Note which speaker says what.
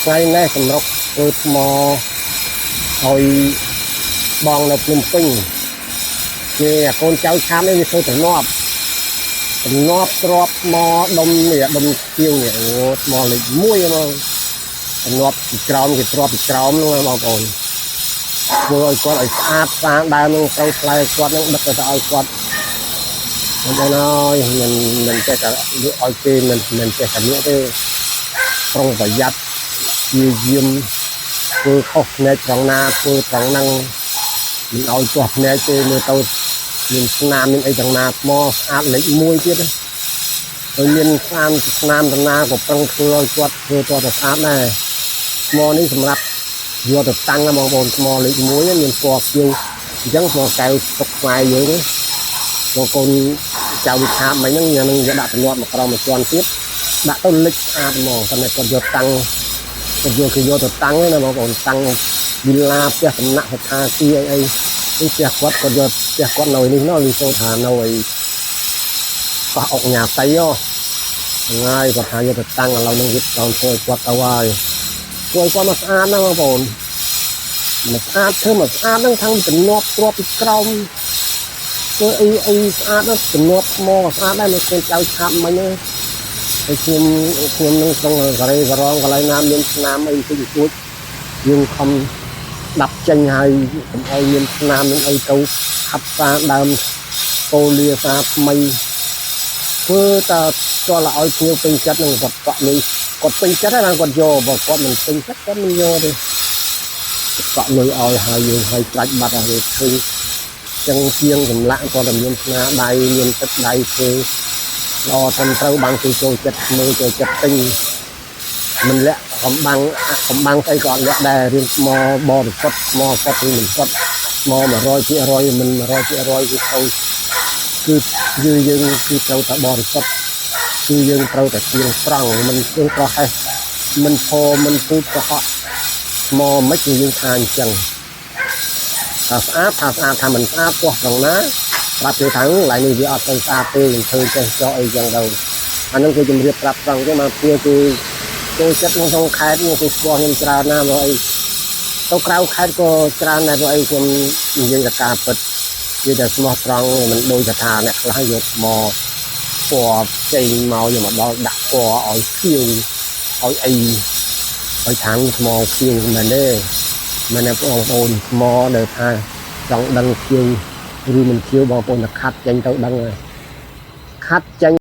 Speaker 1: ថ្ងៃនេះសម្រុកធ្វើថ្មឲ្យបងនៅភ្នំពេញគេអាកូនចៅឆាននេះវាធ្វើទំនាប់ទំនាប់ទ្របថ្មដុំនេះដុំខៀវនេះអូថ្មលេខ1ហ្មងទំនាប់ពីក្រោមគេទ្របពីក្រោមហ្នឹងបងប្អូនធ្វើឲ្យគាត់ឲ្យស្អាតស្អាតដើមហ្នឹងត្រូវថ្លៃគាត់ហ្នឹងដឹកទៅឲ្យគាត់បងប្អូនអើយមិនមិនចេះតែលក់ឲ្យគេមិនមិនចេះតែលក់ទេប្រុងប្រយ័ត្នជាយាមធ្វើខុសភ្នែកត្រង់ណាធ្វើត្រង់ហ្នឹងមិនឲ្យទាស់ភ្នែកទេមើលទៅមានស្នាមមានអីទាំងណាថ្មស្អាតលេខ1ទៀតណាហើយមានស្នាមស្នាមតំណាក៏ប្រឹងធ្វើឲ្យគាត់ធ្វើតទៅស្អាតដែរថ្មនេះសម្រាប់យកទៅតាំងណាបងប្អូនថ្មលេខ1មានពណ៌ខៀវអញ្ចឹងថ្មកែវស្រុកខ្មែរយើងបងកូនចៅវិឆាមិញហ្នឹងយ៉ាងនឹងយកដាក់ទំនាប់មកក្រោមមួយជាន់ទៀតដាក់ទៅលិចស្អាតហ្មងតែគាត់យកតាំងគាត់យកគេយកទៅតាំងណាបងប្អូនតាំងវិឡាផ្ទះសំណាក់ស្ថាគារអីអីនេះផ្ទះគាត់គាត់យកផ្ទះគាត់នៅនេះណោះលីសូថានៅអីកោះអុកញ៉ាតៃហ៎ហ្នឹងហើយគាត់ថាយកទៅតាំងឥឡូវហ្នឹងវាតធ្វើឲ្យគាត់ទៅហើយធ្វើឲ្យគាត់មកស្អាតណាស់បងប្អូនមកស្អាតធ្វើមកស្អាតហ្នឹងខាងទំនាប់ទ្របពីក្រោមធ្វើអីអីស្អាតណាស់ទំនាប់ថ្មក៏ស្អាតដែរនៅកូនចៅឆាប់មិញហ្នឹងហើយខ្ញុំខ្ញុំនឹងក្នុងសារ៉េសារងកន្លែងណាមានស្នាមអីបន្តិចបន្តួចយើងខំដាប់ចេញហើយកុំឲ្យមានស្នាមនឹងអីទៅខាត់សាដើមប៉ូលាសាថ្មីធ្វើតើតើឲ្យភ្ញៀវពេញចិត្តនឹងគាត់កក់លុយគាត់ពេញចិត្តហើយគាត់យកបើគាត់មិនពេញចិត្តគាត់មិនយកទេកក់លុយឲ្យហើយយើងឲ្យត្រាច់បាត់ហើយឃើញចឹងជាងចម្លាក់គាត់តែមានស្នាដៃមានទឹកដៃធ្វើល្អត្រឹមត្រូវបានគេចូលចិត្តមើលចូលចិត្តទិញមិនលាក់កំបាំងកំបាំងស្អីក៏អត់លាក់ដែររឿងថ្មបរិសុទ្ធថ្មសុទ្ធឬមិនសុទ្ធថ្ម100%មិន100%គឺត្រូវគឺគឺយើងគឺត្រូវតែបរិសុទ្ធគឺយើងត្រូវតែទៀងត្រង់មិនធ្វើប្រហែសមិនផមិនពូតកុហកថ្មមិនគឺយើងថាអញ្ចឹងថាស្អាតថាស្អាតថាមិនស្អាតទាស់ត្រង់ណាប្រាប់គេថាកន្លែងនេះវាអត់ទៅស្អាតទេយើងធ្វើចេះចោះអីចឹងទៅអាហ្នឹងគឺជំរាបប្រាប់ត្រង់ចឹងមកព្រាគឺចូលចិត្តក្នុងខេត្តនេះគេស្គាល់ខ្ញុំច្រើនណាស់មកអីទៅក្រៅខេត្តក៏ច្រើនដែរព្រោះអីខ្ញុំនិយាយតែការពិតនិយាយតែស្មោះត្រង់មិនដូចថាអ្នកខ្លះយកមកពណ៌ផ្សេងមកយកមកដល់ដាក់ពណ៌ឲ្យខៀវឲ្យអីឲ្យខាងថ្មខៀវមិនទេមិនទេបងប្អូនថ្មដែលថាចង់ដឹងខៀវឬមិនខៀវបងប្អូនតែខាត់ចេញទៅដឹងហើយខាត់ចេញ។